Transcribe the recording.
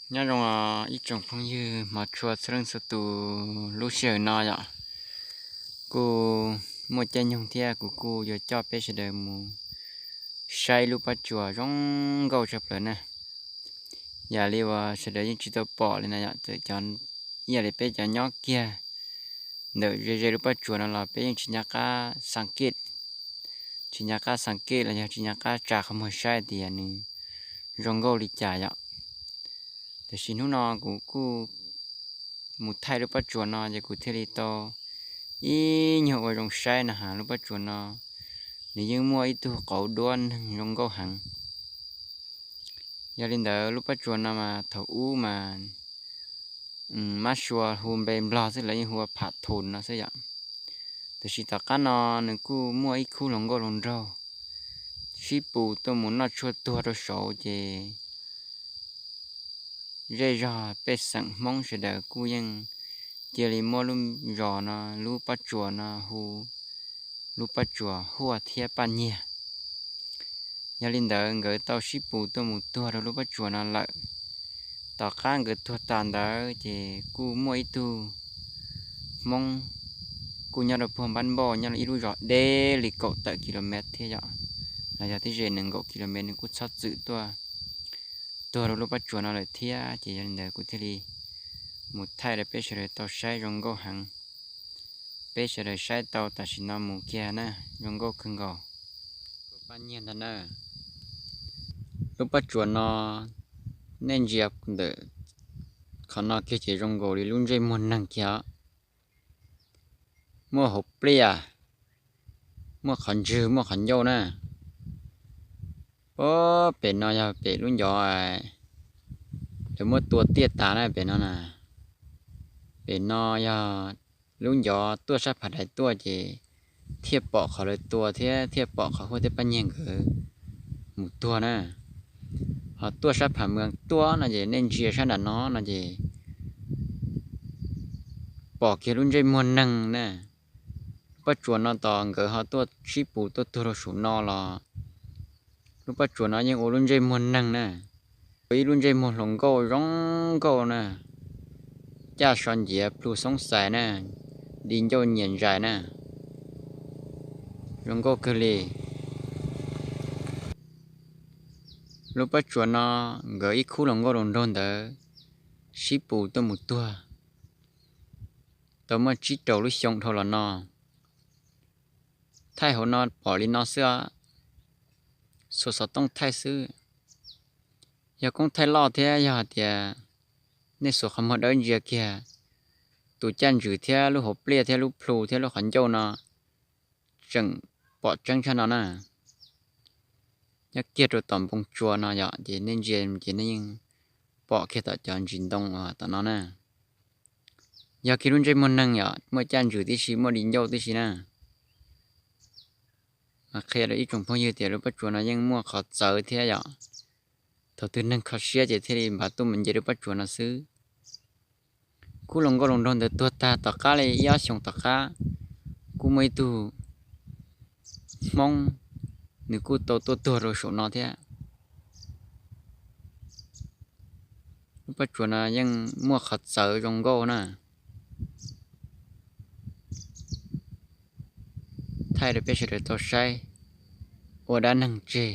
Nyob zoo ib tsoom phooj ywg hmov tshua txhua leej txhua tus, lub sij hawm no yom, kuj muaj caij nyoog thiab kuv kuj yuav coj peb sawv daws mus saib lub pob tsuas zoo nkauj tshaj plaws na. Yam li uas sawv daws yeej tsis tau pom li na yom, txawm cov, yam li peb cov nyob kiag ntawm ze ze lub pob tsuas no los peb yeej tsis nco qab xav kej, tsis nco qab xav kej los yog tsis nco qab tsa qhov muag saib tias nws zoo nkauj li cas yom. Tiam sis hnub no kuv kuj mus thaij lub pob tsuas no ces kuv thiaj li tau ib nyuag ua zoo saib na has lub pob tsuas no nws yeej muaj ib tug qauv duab neeg zoo nkauj heev. Yog li ntawd lub pob tsuas no mas thaum ub mas mab sua hu npe Nplog xwb lawv yeej hu ua pham thum no xwb yom. Tiam sis tom qab no nws kuj muaj ib khub hluas nkauj hluas nraug sib pus tuaj mus noj tshuaj tuag rau saud ces zej zog pej xeem Hmoob sawv daws kuj yeej cia li muab lub zos no, lub pob tsuas no hu lub pob tsuas Huaj thiab Paj Nyiag. Yog li ntawd nkawd tau sib pus tuaj mus tuag rau lub pob tsuas no lawm. Tom qab nkawd tuag tas ntawd ces kuj muaj ib tug Hmoob kuj nyob rau puag npab npauj nyob ib lub zos deb li kaum tawm kilomev thiab yom, los yog tib ze nees nkaum kilomev nws kuj txhob txwm tuaj tuag rau lub pob tsuas no lawm thiab. Ces yog li ntawd kuv thiaj li mus thaij rau peb sawv daws tau saib zoo nkauj heev. Peb sawv daws saib tau tam sim no mus kiag na, zoo nkauj kawg nkaus. Paj Nyiag ntag na. Lub pob tsuas no nej ntsia ntawm qhov no kiag ces zoo nkaus li lub ntsej muag neeg kiag os. Muaj hauv pliaj, muaj qhov ntswg, muaj qhov ncauj na. Pem no yog pem lub ncov lawv muab tua tiaj tas na pem no na. Pem no yog lub ncov tuaj sab pham dais tuaj ces thiaj pom qhov lawv tua thiab thiaj pom qhov Huaj thiab Paj Nyiag nkawd mus tuag na. Ho tuaj sab pham Mws As tuaj no ces nej ntsia sab nram no no ces pom kiag lub ntsej muag neeg na. Lub pob tsuas no tos nkawd ho tuaj sib pus tuaj tuag rau saum no los lub pob tsuas no yeej ua lub ntsej muag neeg na. Ua ib lub ntsej muag hluas nkauj zoo nkauj na, caj so nciav plhu xoob xais na, di ncauj nyias ntsais na, zoo nkauj kawg li. Lub pob tsuas no nkawd ib khub hluas nkauj hluas nraug ntawd sib pus tuaj mus tuag tau muaj tsib rau lub xyoo dhau los no. Thaij hauv no pom li no xwb, xuas xov tooj thaij xwb. Yog koob thaij loj thiab yog hais tias nej xuas qhov muag dawb ntsia kiag, tus caj ntswg thiab lub hauv pliaj thiab lub plhu thiab lub qhov ncauj no tseem pom tseeb tshaj no na. Nyob kiag rau tom npoo tsua no yom, ces nej ntsia ces nej yeej pom kiag tom cov ntsis ntoo uas tom no na. Yog kiag lub ntsej muag neeg yom, muaj caj ntswg tib si, muaj di ncauj tib si na. Mas qhia rau ib tsoom phooj ywg tias lub pob tsuas no yeej muaj qhov txawv thiab yom. Thaum twg neeg kho siab ces thiaj li npaj tuaj mus nce lub pob tsuas no xwb. Khub hluas nkauj hluas nraug ntawd tuag tag tom qab li ib ob xyoos tom qab, kuj muaj ib tug Hmoob, nws kuj tau tuaj tuag rau saum no thiab. Lub pob tsuas no yeej muaj qhov txawv zoo nkauj na. Thaij rau peb sawv daws tau saib ua dab neeg tseg.